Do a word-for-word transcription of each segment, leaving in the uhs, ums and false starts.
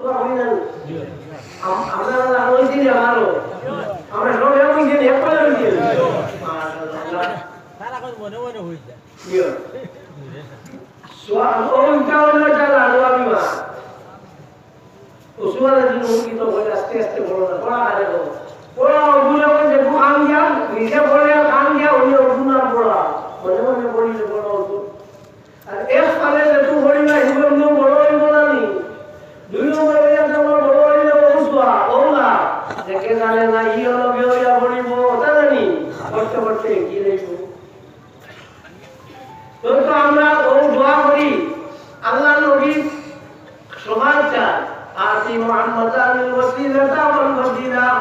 আম-, আমরা আল্লাহ ওই দিন আমারও। আমরা সব এক ওই দিন, এক করে ওই দিন। মাশাআল্লাহ। তারা এখন মনে মনে হয়ে যায়। জি। সোয়া-, ওইটা হলো একটা লাড়ুয়া বিমা। ও সোয়ালের জন্য উঠি তো বলে, "আস্তে আস্তে বলো না, পড়া আরে বলো।" পড়া ওগুলো ওই যে একটু কান দিয়া, নিজে পড়ে আর কান দিয়া, উনি ওগুলো না পড়া। মনে মনে পড়ি যে পড়া ওগুলো। আর এক সালে যে তুই পড়ি না, এগুলো নিয়ে বড় হইব না নি। দুই নম্বর হইয়া তো আমার বড় হইলে ও সোয়া, ও না। যে কে জানে না, ই হলো বিয়ে হইয়া পড়িব, তা জানি। পড়তে পড়তে এগিয়ে যাইব। তো, তো আমরা ও দোয়া করি, আল্লাহ নবী সবার চায়, "আতি মুহাম্মাদানিল ওয়াসিলাতা ওয়াল ফাদিলা।"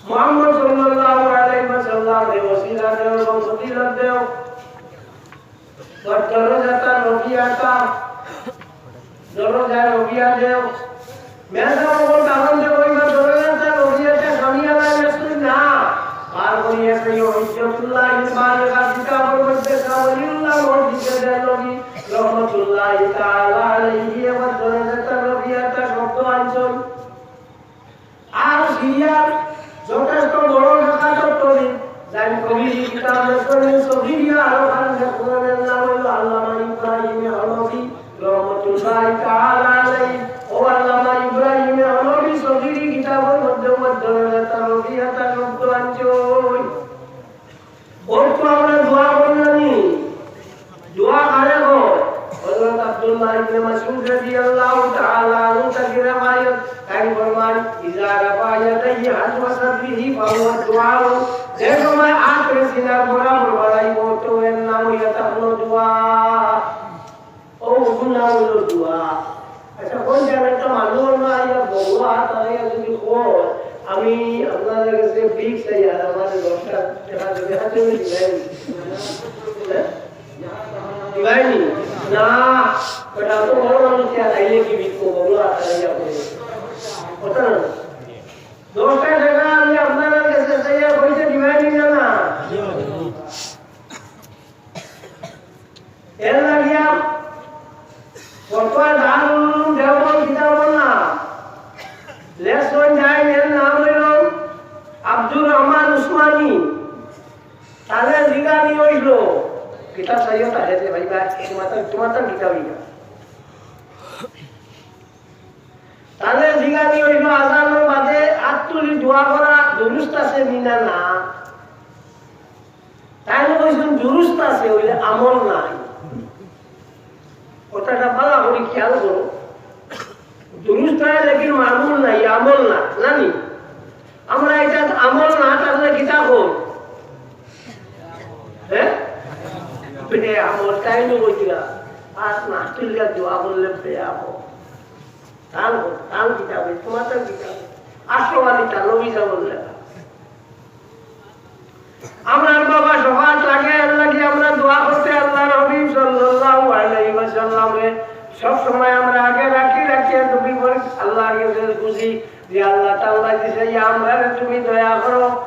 মুহাম্মদ সাল্লাল্লাহু আলাইহি ওয়াসাল্লামরে ওয়াসিলা দেও এবং ফজিলত দেও। ওয়াদ দারাজাতার রফিআতা, দরজায় রফিয়া দেও। মেয়েরা বলবো, তখন যে ওই বা দরজাটা রফিয়াটা সামিয়া লাগে শুনি না। বার করিয়া সেই হুজ্জতুল্লাহিল বালিগা কিতাবর মধ্যে সাওয়ালিউল্লাহ মসজিদে যে নবী রহমতুল্লাহি তাআলা আলাইহি আবার দরজাটা রফিয়াটা শব্দ আনছইন। আর সিরিয়ার যথেষ্ট বড় শাখা তত্ত্ববিদ, যার কবির কিতাব লেখছেন, সগিরিয়া আরো খান লেখছেন, এর নাম হইল আল্লামা ইব্রাহিম হলবি রহমতুল্লাহি তাআলা আলাইহি। ও আল্লামা ইব্রাহিম হলবি সগিরি কিতাবর মধ্যে মধ্যে তার রবিয়া তার রক্ত আনছইন। ও তো আমরা দোয়া করলাম নি। দোয়া কারে কয়? হযরত আব্দুল্লাহ ইবনে মাসউদ রাদিয়াল্লাহু তাআলা আনহু থাকি রেওয়ায়াত, তাইন ফরমান, "ইযা রাফা ইয়াদাইহি হাযওয়া সাদরিহি ফাহুয়া দুআ।" যে সময় আতরে সিনার বরাবর বাড়াইব, তো এর নাম হইয়া থাকলো দোয়া। ও হুকুম নাম হইল দোয়া। আচ্ছা, কোন জায়গায় একটা মানুষ না আইয়া বড় হাত আইয়া যদি কয়, "আমি আপনার কাছে ভিক চাই, আর আমার দশটা টাকা দেবে", হাতে আমি দিলাই। হ্যাঁ? দিবাইনি? না, ওটা তো বড় মানুষ কে আইলে কি ভিক করবো, বড় হাত আইয়া বলে। ওটা না। দশটা টাকা আমি আপনার কাছে চাইয়া কইতে দিবাইনি না, না? এর লাগিয়া ফতোয়া দারুল উলুম দেওবন্দ কিতাবর না লেখছইন যাইন, এর নাম হইল আব্দুর রহমান উসমানী। তারে জিগানি হইল, কিতাব চাইও তারে যে, "ভাই, ভাই, তোমার তো, তোমার তো কিতাবই না।" তারে জিগানি হইল, আজানর বাদে আত তুলি দোয়া করা দুরুস্ত আছে নি না, না? তাইন কইছইন, "দুরুস্ত আছে, অইলে আমল নাই।" কথাটা ভালা করি খেয়াল করো। দুরুস্ত আছে, লেকিন মামুল নাই, আমল না, নানি? আমরা এটা আমল না থাকলে কিতা কই? হ্যাঁ? বেআমল, তাইন কইছিলা, আত না তুলিয়া দোয়া করলে বেআমল। তান, তান কিতাবে, তোমার তান কিতাবে। আশরাফ আলী থানভী সাবর লেখা। আমরার বাবা সবার আগে আল্লাহ কি আমরা দোয়া করতে আল্লাহর হাবিব সাল্লাল্লাহু আলাইহি ওয়াসাল্লামরে সব সময় আমরা আগে রাখি, রাখি তুমি বলি আল্লাহর কাছে খুশি যে আল্লাহ তাআলা দিছে, ইয়া আমরারে তুমি দয়া করো।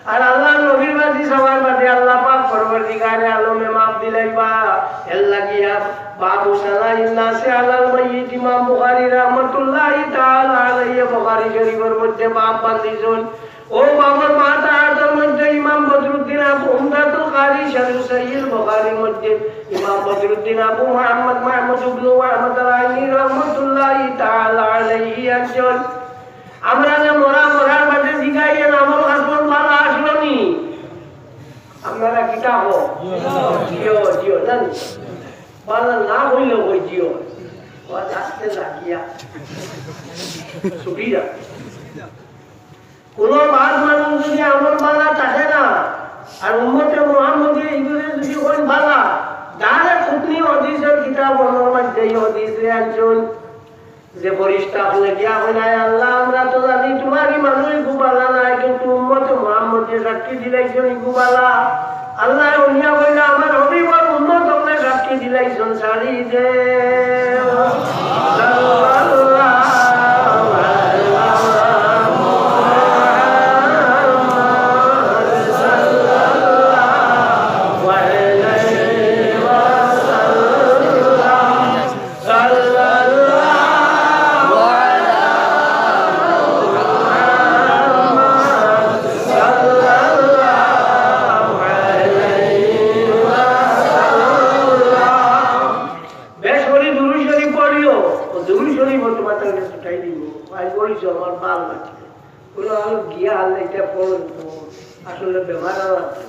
আর আল্লাহর নবীর বাদে সবার বাদে আল্লাহ পাক পরওয়ারদিগারে আলমে মাফ দিলাইবা। এর লাগিয়া বাবু সালাইন নাসে আলাল মাইয়িত ইমাম বুখারী রহমতুল্লাহি তাআলা আলাইহি বুখারী শরীফের মধ্যে বাব বান্ধিছইন। ও বাবর মাতাহাতর মধ্যে ইমাম বদরুদ্দিন আবু উমদাতুল কারি শারহু সহিহুল বুখারীর মধ্যে ইমাম বদরুদ্দিন আবু মুহাম্মদ মাহমুদ ইবনু আহমদ আল আইনি রহমতুল্লাহি তাআলা আলাইহি আনছইন। আমরা যে মরা মরার বাদে জিগাইয়া আমল হাসন ভালা আসলো নি? আপনারা কিতা কও? জিও, জিও, না নি? ভালা না হইলে ওই জিও। ও আস্তে লাগিয়া। সুবিধা। কোনো বাদ মানুষ যদি আমল ভালা থাকে না, আর উম্মতে মুহাম্মদী ইগুরে যদি কইন ভালা, ডাইরেক্ট হুকমি হাদিসের কিতাব অনর মধ্যে এই হাদিসরে আনছইন যে ফিরিস্তা অকলে গিয়া কইন, "আয় আল্লাহ, আমরা তো জানি তোমার ই মানুষ ইগু ভালা নায়, কিন্তু উম্মতে মুহাম্মদী সাক্ষী দিলাইছইন ইগু ভালা।" আল্লাহ উনিয়া কইলা, "আমার হাবিবর উম্মত অকলে সাক্ষী দিলাইছইন, ছাড়ি দেও।" সাল্লাল্লাহু আলা মুহাম্মদ সাল্লাল্লাহু আলাইহি ওয়াসাল্লাম। সাল্লাল্লাহু শরীফ তোমার কাছে ছুটাই দিব, আজ বলিস আমার বাল লাগছে। বললো, "আমি গিয়া হারলে এটা পড়ো তো, আসলে বেমার আর আছে।"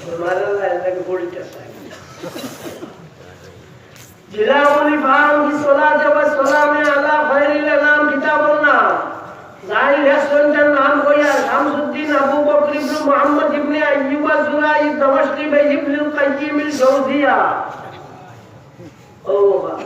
বেমার আর লাগে পড়িতে চাই। জিলাউল ইফহাম ফি সলাতি ওয়া সালামি আলা খায়রিল আনাম কিতাবুন নাম। যাই লেখছইন তার নাম কইয়া শামসুদ্দিন আবু বকর ইবনে মুহাম্মদ ইবনে আইয়ুব আজ-জুরাই দামাশকি বাই ইবনুল কাইয়িম আল জাওজিয়া। ও বাবা।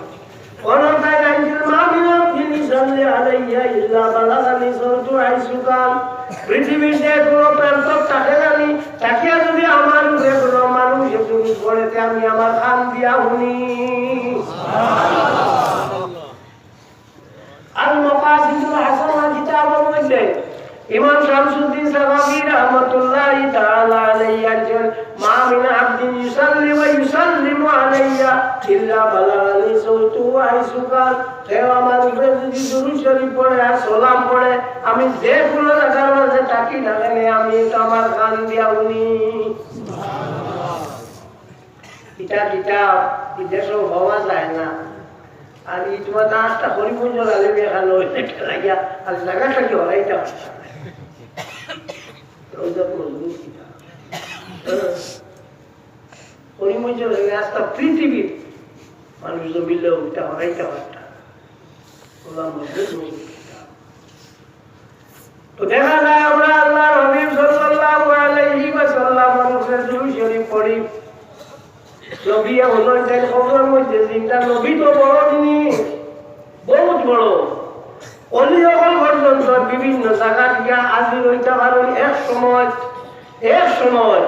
কোন তাই আইছিল, "মা মিন আবদিন ইউসাল্লি আলাইয়া ইল্লা বালাগানি সাউতু হাইসু কান।" পৃথিবীর যে কোনো প্রান্ত থাকে জানি, তাকিয়া যদি আমার উপরে কোনো মানুষ একজন পড়ে, তে আমি আমার কান দিয়া শুনি। আল মাকাসিদুল হাসানা কিতাবর মধ্যে ইমাম শামসুদ্দিন সাখাবী রাহমাতুল্লাহি তাআলা আলাইহি একজন, "মা মিন আবদিন ইউসাল্লি ওয়া ইউসাল্লিমু আলাইয়া ইল্লা বালাগানি সাউতুহু হাইসু কান।" কেউ আমার উপরে যদি দুরূদ শরীফ পড়ে আর সালাম পড়ে, আমি যে কোনো জায়গার মাঝে থাকি না কেন, আমি এটা আমার কান দিয়া শুনি। ইটা কিতাব বিদেশও পাওয়া যায় না। আর ই তোমার আস্তা করিমগঞ্জর আলিম এখান অইলে খেলাইয়া আর জাগা থাকি হরাইতা পারতা না। রওজাত মজবুত কিতাব। করিমগঞ্জর আলিম আস্তা পৃথিবীর মানুষ জমিলেও ইটা হরাইতা পারতা না। ওলা মজবুত মজবুত কিতাব। তো দেখা যায় আমরা আল্লাহর হাবিব সাল্লাল্লাহু আলাইহি ওয়াসাল্লামর উপরে দুরূদ শরীফ পড়ি। নবী হলো যে কবরের মধ্যে জিন্দা, নবী তো বড় জিনিস, বহুত বড়। অলি অকল পর্যন্ত বিভিন্ন জায়গা গিয়া হাজির অইতা পারইন এক সময়, এক সময়।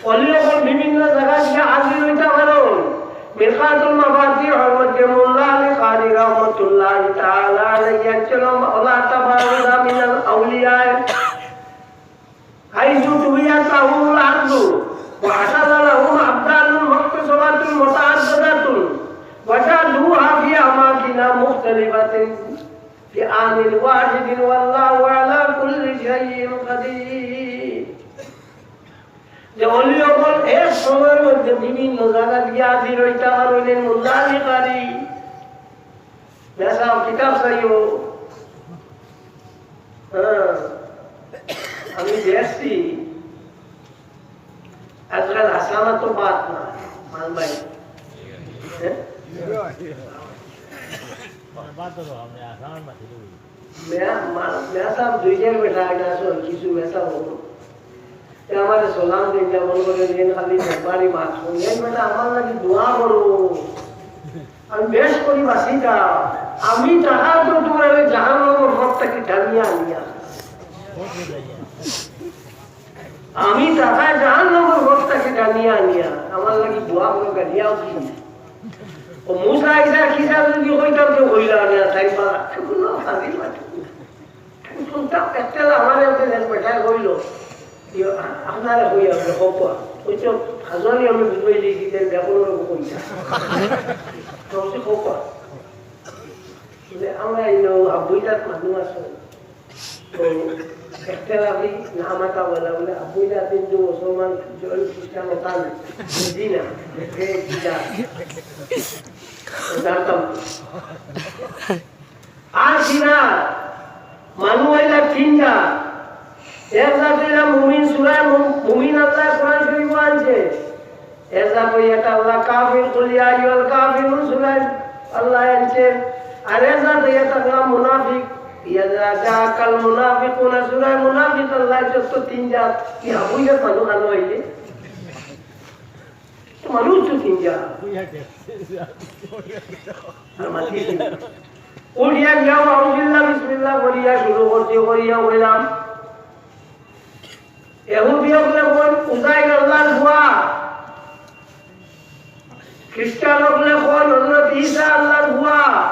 অলি অকল বিভিন্ন জায়গা গিয়া হাজির অইতা পারইন। মিরকাতুল মাফাতিহর মধ্যে মোল্লা আলী কারি রহমতুল্লাহি তাআলা আলাইহি একজন ওলা তাবারুদা মিনাল আউলিয়া। حيث طويت له الأرض وحصل لهم أبدال مكتسبة متعددة وجادوها في أماكن مختلفة في آن واحد والله على كل شيء قدير। যে অলি অকল এক সময়ের মধ্যে বিভিন্ন জায়গা গিয়া হাজির অইতা পারইন, মোল্লা আলী কারি। মেসাব কিতাব চাইও। হ্যাঁ, আমি দেখছি, আজকাল হাসানা তো বাদ না, মান ভাই। হ্যাঁ? মেয়া-, মা-, মেসাব দুইজন বেটা আগে আসুন, কিছু মেসাব হলো। তে আমারে সালাম দিন, যেমন করে দিন, খালি ব্যাপারই মাত শুনলেন, বেটা, আমার লাগি দোয়া করো। আমি বেশ করি বাসিতা, আমি তাহা তো তোমার ওই জাহান্নামের পথ থেকে টানিয়া আনিয়া। আমি তাহা জাহান্নামের পথ থেকে টানিয়া আনিয়া, আমার লাগি দোয়া করো, গালিয়াও কি? ও মুসা ইসা কিসা যদি কইতাম, তো কইলা না, তাই বা, কোনো হাজির মাত্র। আমি শুনতাম, একটা আমার একটা দেশ বেটায় কইল, "ইয়ো, আ-, আপনারা কইয়া আপনি কপা।" কইছে, "হাজারি আমি বুঝাই দিয়েছি, তাই ব্যাকরণ কইতা।" তো হচ্ছে কপা। বলে, "আমরা এই লো আবুইদার মানুষ আছে। তো একটা রাবি না মাতা বলা বলে, আবুইদা কিন্তু মুসলমান, জৈন খ্রিস্টান ওটা না। বুঝি না, যে কি জাত।" জানতাম।" আর কিনা মানু অইলা তিন জাত। এক জাত অইলা মুমিন, সূরা মু-, মুমিন আল্লাহ কোরআন শরীফ আনছে। এক জাত অইলা আল্লাহ কাফির, কুল ইয়া আইয়ুহাল কাফিরুন সূরা আল্লাহ আনছে। আর এক জাত অইলা থাকলা মুনাফিক, ইযা জাআকাল মুনাফিকুনা সূরা মুনাফিক আল্লাহ যত তিন জাত। কি হাবুইয়া মানু ভালো অইলে? তো মানুষ তো তিন জাত। আর মাটি তিন জাত। উঠিয়া গিয়া আউযুবিল্লাহ বিসমিল্লাহ করিয়া শুরু করছি, করিয়া কইলাম, এহুদি অকলে কইন উজাইর আল্লাহর পুয়া, খ্রিস্টান অকলে কইন হযরত ঈসা আল্লাহর পুয়া।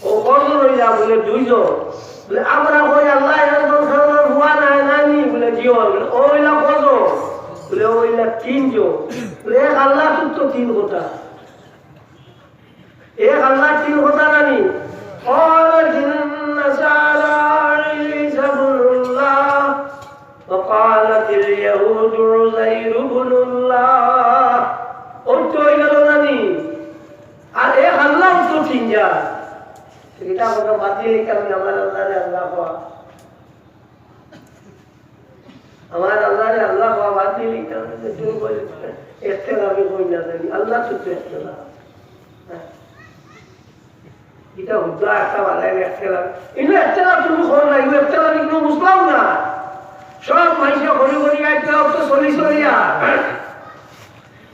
ও কয়জন অইলা? বলে, "দুইজন।" বলে, "আমরা কই আল্লাহ একজন, কারণ পুয়া নাই, নানি?" বলে, "জি অয়।" বলে, "ও অইলা কয়জন?" বলে, "ও অইলা তিনজন।" বলে, "এক আল্লাহ তো তিন কথা।" এক আল্লাহ তিন কথা নানি? قالت النصارى عيسى ابن الله وقالت اليهود عزير ابن الله। ও তো অই গেল নানি? যা, এটা কোনো বাদ দিলে কি আমি আমার আল্লাহরে আল্লাহ কওয়া? আমার আল্লাহরে আল্লাহ কওয়া বাদ দিলে কি আমি তো জোর করে ইখতিলাফি কই না জানি, আল্লাহ তো তো ইখতিলাফ। হ্যাঁ? এটা হুদ্দা একটা বানায় ইখতিলাফ। এটা ইখতিলাফ তুমি করো না, এটা ইখতিলাফ ইগুলো বুঝলাম না। সব মানুষে ঘুরে ঘুরে আইতে হোক তো চলি চলি আর।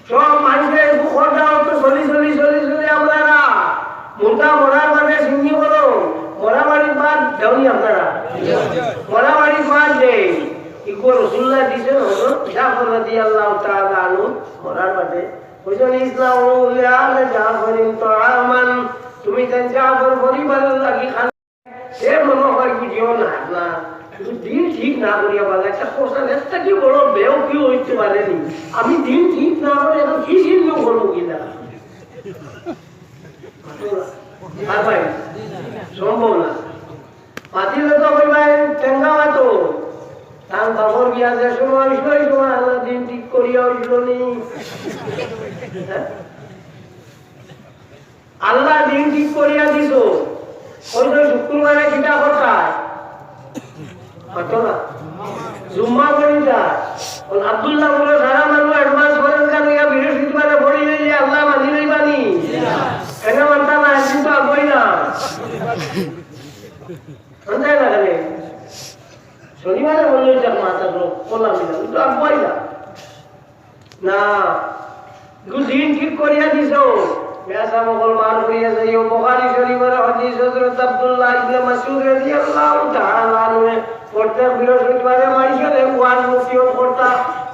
সব মানুষে একটু খোঁজা হতো, চলি, চলি, চলি, চলি, আমরা না। মুর্দা মরার বাদে সিঙ্গি বলো, মরা বাড়ির বাদ দেওনি আপনারা। মরা বাড়ির বাদ নেই। ইগু রসুল্লাহ দিছেন হজরত জাফর রাদিয়াল্লাহু তাআলা আনহু মরার বাদে। ওই জন্য ইসলাম জাফরিন তো আমান, তুমি তাই জাফর পরিবারের লাগি খান সে মনে হয় বুঝিও না, না, কিন্তু দিন ঠিক না করিয়া বাজার একটা কোরআন একটা কি বড় বেও কি হইতে পারেনি। আমি দিন ঠিক না করে এখন কি চিহ্ন করবো কিনা? আর ভাই, সম্ভব না। মাতিলে তো কই ভাই, টেঙ্গা মাতো। তার বাপর বিয়া যে সময় হইছিল, ওই সময় আল্লাহ দিন ঠিক করিয়া হইছিল নি। হ্যাঁ? আল্লাহ দিন ঠিক করিয়া দিছো। ওই তো শুক্রবারে কিতা করতায়? পারতো না। জুম্মা পড়িতা। ওই আব্দুল্লাহ বলে, সারা মানুষ অ্যাডভান্স করেন কেন? ইয়া বৃহস্পতিবারে পড়ি লইলে আল্লাহ মানি লইবানি। কেন মানতা না? একদিন তো আগুয়াই না। মানতায় না কেন? শনিবারে বললে যে মাথা তো করলাম না। ওই তো আগুয়াই না। না, দুদিন ঠিক করিয়া দিছো। বেসা মকল বার করিয়া যাইও। বুখারী শরীফের হাদিস, হযরত আব্দুল্লাহ ইবনে মাসউদ রাদিয়াল্লাহু তাআলা আনহু প্রত্যেক বৃহস্পতিবারে মাইশালে ওয়াজ নসিহত করতা।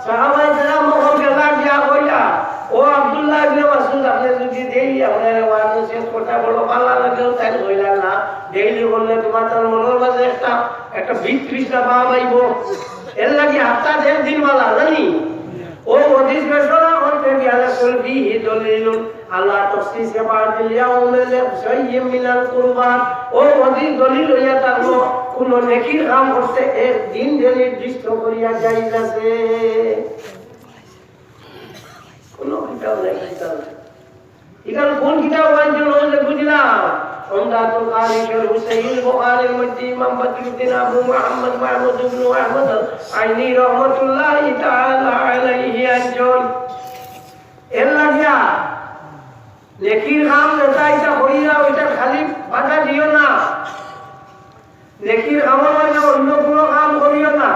সাহাবায়ে কেরাম মকল গেলা গিয়া কইলা, "ও আব্দুল্লাহ ইবনে মাসউদ, আপনি যদি ডেইলি আপনার ওয়াজ নসিহত করতা বড় ভালা লাগলো।" তাই কইলা, "না, ডেইলি করলে তোমার তার মনের মাঝে একটা, একটা বিতৃষ্ণা ভাব আইবো। এর লাগি হাপ্তাত একদিন বালা, জানি?" ও হাদিস ঘোষণা করতে গিয়া রাসূল ফিহি দলিলুন আলা তাখসিসি বাদিল ইয়াউমি লিশাইয়্যিম মিনাল কুরবাত। ও হাদিস দলিল হইয়া থাকলো, কোন নেকির কাম করতে এক দিন যে নির্দিষ্ট করিয়া জায়েজ আছে। কোন কিতাব নাই, কিতাব নাই। ইখান কোন কিতাব আনছইন যে বুঝলাম? উমদাতুল কারি শরহ সহিহ বুখারীর মধ্যে ইমাম বদরুদ্দিন আবু মুহাম্মদ মাহমুদ ইবনে আহমদ আল আইনি রহমতুল্লাহি তাআলা আলাইহি আনছইন। এর লাগিয়া নেকির কাম যেটা ইটা করিয়া ওইটা খালি বাধা দিও না। নেকির আমল অইলে অন্য কোনো কাম করিও না,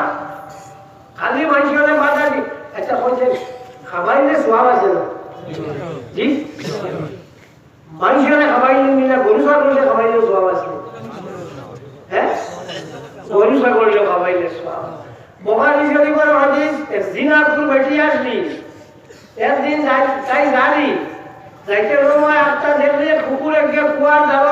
খালি মাইনষরে বাধা দি। আচ্ছা, কইছে, খাবাইলে সওয়াব আছে না? জি, মাইনষরে খাবাইলে মিলা গরু ছাগলরে খাবাইলে সওয়াব আছে। হ্যাঁ, গরু ছাগলরে খাবাইলে সওয়াব। বুখারী শরীফের হাদিস, এক জিনাকুর বেটি আসলি, একদিন যাই, তাই গাড়ি যাইতে সময় একটা দেখলে কুকুর একটা কুয়ার দ্বারা